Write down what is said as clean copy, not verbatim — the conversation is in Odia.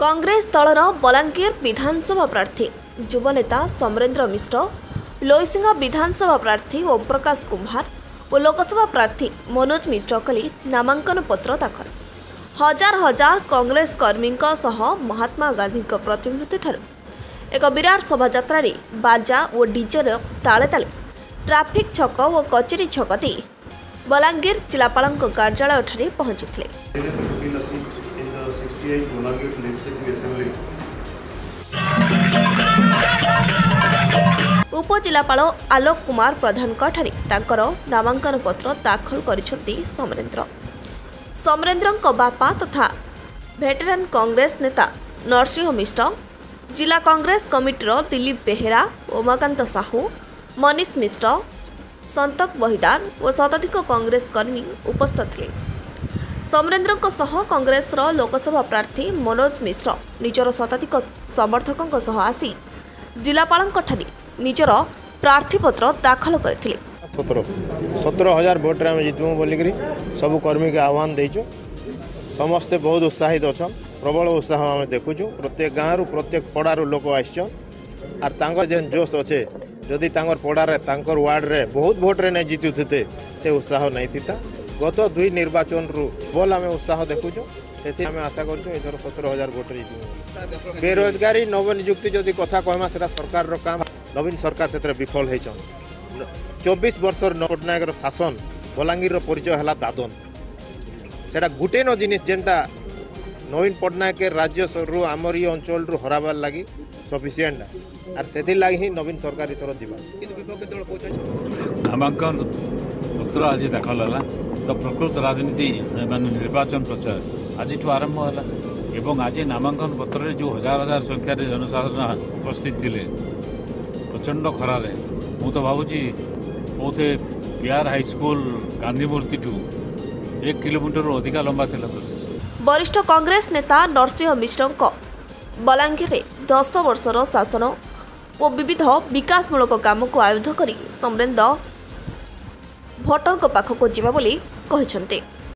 କଂଗ୍ରେସ ଦଳର ବଲାଙ୍ଗୀର ବିଧାନସଭା ପ୍ରାର୍ଥୀ ଯୁବନେତା ସମରେନ୍ଦ୍ର ମିଶ୍ର, ଲୋଇସିଂହା ବିଧାନସଭା ପ୍ରାର୍ଥୀ ଓମ୍ପ୍ରକାଶ କୁମ୍ଭାର ଓ ଲୋକସଭା ପ୍ରାର୍ଥୀ ମନୋଜ ମିଶ୍ର କଲେ ନାମାଙ୍କନ ପତ୍ର ଦାଖଲ। ହଜାର ହଜାର କଂଗ୍ରେସ କର୍ମୀଙ୍କ ସହ ମହାତ୍ମା ଗାନ୍ଧୀଙ୍କ ପ୍ରତିମୂର୍ତ୍ତିଠାରୁ ଏକ ବିରାଟ ଶୋଭାଯାତ୍ରାରେ ବାଜା ଓ ଡିଜେର ତାଳେ ତାଳେ ଟ୍ରାଫିକ୍ ଛକ ଓ କଚେରୀ ଛକ ଦେଇ ବଲାଙ୍ଗୀର ଜିଲ୍ଲାପାଳଙ୍କ କାର୍ଯ୍ୟାଳୟଠାରେ ପହଞ୍ଚିଥିଲେ। In the seat in the 68 Bolangir Legislative Assembly. ଉପଜିଲ୍ଲାପାଳ ଆଲୋକ କୁମାର ପ୍ରଧାନଙ୍କଠାରେ ତାଙ୍କର ନାମାଙ୍କନ ପତ୍ର ଦାଖଲ କରିଛନ୍ତି ସମରେନ୍ଦ୍ର। ସମରେନ୍ଦ୍ରଙ୍କ ବାପା ତଥା ଭେଟେରାନ୍ କଂଗ୍ରେସ ନେତା ନରସିଂହ ମିଶ୍ର, ଜିଲ୍ଲା କଂଗ୍ରେସ କମିଟିର ଦିଲ୍ଲୀପ ବେହେରା, ଉମାକାନ୍ତ ସାହୁ, ମନୀଷ ମିଶ୍ର, ସନ୍ତକ ବହିଦାର ଓ ଶତାଧିକ କଂଗ୍ରେସ କର୍ମୀ ଉପସ୍ଥିତ ଥିଲେ। ସମରେନ୍ଦ୍ରଙ୍କ ସହ କଂଗ୍ରେସର ଲୋକସଭା ପ୍ରାର୍ଥୀ ମନୋଜ ମିଶ୍ର ନିଜର ଶତାଧିକ ସମର୍ଥକଙ୍କ ସହ ଆସି ଜିଲ୍ଲାପାଳଙ୍କଠାରେ ନିଜର ପ୍ରାର୍ଥୀପତ୍ର ଦାଖଲ କରିଥିଲେ। 17,000 ଭୋଟରେ ଆମେ ଜିତିବୁ ବୋଲିକିରି ସବୁ କର୍ମୀকে ଆହ୍ୱାନ ଦେଇଛୁ। ସମସ୍ତେ ବହୁତ ଉତ୍ସାହିତ ଅଛନ୍। ପ୍ରବଳ ଉତ୍ସାହ ଆମେ ଦେଖୁଛୁ। ପ୍ରତ୍ୟେକ ଗାଁରୁ, ପ୍ରତ୍ୟେକ ପଡ଼ାରୁ ଲୋକ ଆସିଛନ୍। ଆର୍ ତାଙ୍କର ଯେନ୍ ଜୋଶ ଅଛେ, ଯଦି ତାଙ୍କର ପଡ଼ାରେ, ତାଙ୍କର ୱାର୍ଡ଼ରେ ବହୁତ ଭୋଟରେ ନାଇଁ ଜିତୁଥିତେ, ସେ ଉତ୍ସାହ ନାଇଁ ଥିତା। ଗତ ଦୁଇ ନିର୍ବାଚନରୁ ଭଲ ଆମେ ଉତ୍ସାହ ଦେଖୁଛୁ। ସେଥି ଆମେ ଆଶା କରୁଛୁ ଏଥର 17,000 ଭୋଟରେ ଜିତିବୁ। ବେରୋଜଗାରୀ, ନବନିଯୁକ୍ତି ଯଦି କଥା କହିମା, ସେଟା ସରକାରର କାମ। ନବୀନ ସରକାର ସେଥିରେ ବିଫଳ ହେଇଛନ୍। 24 ବର୍ଷର ପଟ୍ଟନାୟକର ଶାସନ, ବଲାଙ୍ଗୀରର ପରିଚୟ ହେଲା ଦାଦନ। ସେଟା ଗୁଟେ ନ ଜିନିଷ ଯେନ୍ଟା ନବୀନ ପଟ୍ଟନାୟକ ରାଜ୍ୟରୁ ଆମର ଇ ଅଞ୍ଚଳରୁ ହରାବାର ଲାଗି ସଫିସିଏଣ୍ଟ। ଆର୍ ସେଥିର୍ଲାଗି ହିଁ ନବୀନ ସରକାର ଏଥର ଯିବା। ନାମାଙ୍କନ ପତ୍ର ଆଜି ଦାଖଲ ହେଲା ତ ପ୍ରକୃତ ରାଜନୀତି, ମାନେ ନିର୍ବାଚନ ପ୍ରଚାର ଆଜିଠୁ ଆରମ୍ଭ ହେଲା। ଏବଂ ଆଜି ନାମାଙ୍କନ ପତ୍ରରେ ଯେଉଁ ହଜାର ହଜାର ସଂଖ୍ୟାରେ ଜନସାଧାରଣ ଉପସ୍ଥିତ ଥିଲେ ପ୍ରଚଣ୍ଡ ଖରାରେ, ମୁଁ ତ ଭାବୁଛି ବୋଧେ ବିହାର ହାଇସ୍କୁଲ ଗାନ୍ଧୀ ମୂର୍ତ୍ତିଠୁ 1 କିଲୋମିଟରରୁ ଅଧିକା ଲମ୍ବା ଥିଲା ପ୍ରୋସେସ୍। ବରିଷ୍ଠ କଂଗ୍ରେସ ନେତା ନରସିଂହ ମିଶ୍ରଙ୍କ ବଲାଙ୍ଗୀରରେ 10 ବର୍ଷର ଶାସନ ଓ ବିବିଧ ବିକାଶମୂଳକ କାମକୁ ଆୟୁଧ କରି ସମରେନ୍ଦ୍ର ଭୋଟରଙ୍କ ପାଖକୁ ଯିବା ବୋଲି କହିଛନ୍ତି।